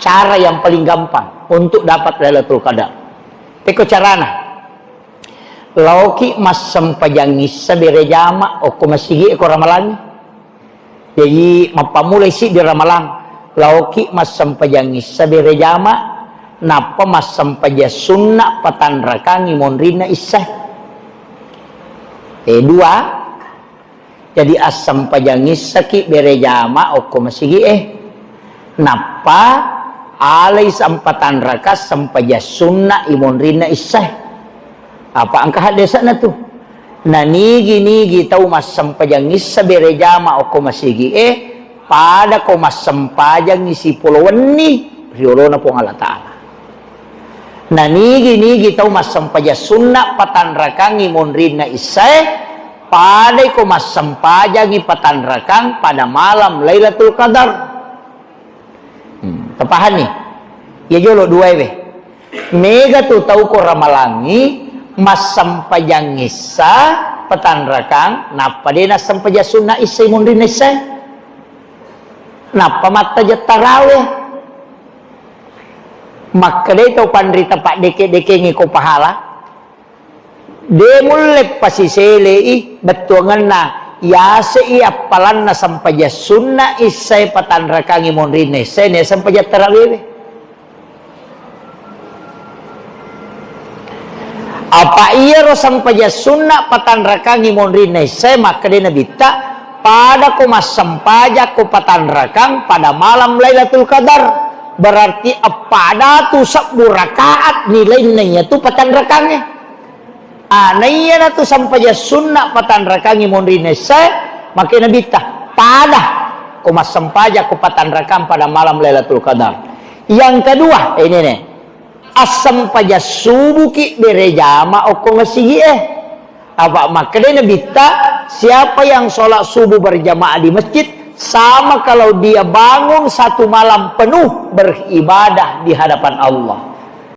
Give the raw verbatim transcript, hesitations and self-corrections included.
Cara yang paling gampang untuk dapat Lailatul Qadar. Pekko carana? Laoki massempajang issa bere jama okko masigi e ko Ramalangnge. Jadi, mappammulai siddi Ramalang, laoki massempajang issa bere jama, nappa massempajang sunna patanrakangngi monrinna issae. Eh, dua, jadi assempajang issaki bere jama okko masigi e. Nappa alai sampatanraka sempajang sunna i monrinna issae. Apa engka haddese'na tu? Nanigi-nigi tau massempajang issa bere jama okko masigi e, pada ko massempajangngi sipolo wenni ri olona Puang Allah Ta'ala. Nanigi-nigi tau massempajang sunna patanrakangngi monrinna issae, padai ko massempajangngi patanrakang pada malam Lailatul Qadar. Hmm, tapahanni? Iya jolo duaewe. Mega tu tau ko Ramalangngi massempajang issa patanrakang, nappa de nassempajang sunna issa i monrinna issae. Nappa mattajeng tarawe. Makkedai tau panrita paddeke-dekengngi ko pahala. De mulle pasiselei bettuangenna, yase'i appalanna sempajang sunna issae patanrakangngi monrinna issae, ne sempajang tarawewe. Apa iyaro sempajang sunna patanrakangngi monrinna issae, makkedai Nabitta, pada ko massempajang ko patanrakang pada malam Lailatul Qadar, berarti eppa datu sebbu rakaat nilainna iyatu patanrakangnge. Ah, naiyanatu sempajang sunna patanrakangngi monrinna issae, makkeda Nabitta, pada ko massempajang ko patanrakang pada malam Lailatul Qadar. Yang kedua, eh, ini nih, assempajang subuki bere jama okko masigi e. Apa makkedai Nabitta, siapa yang sholat subuh berjamaah di masjid, sama kalau dia bangun satu malam penuh beribadah di hadapan Allah.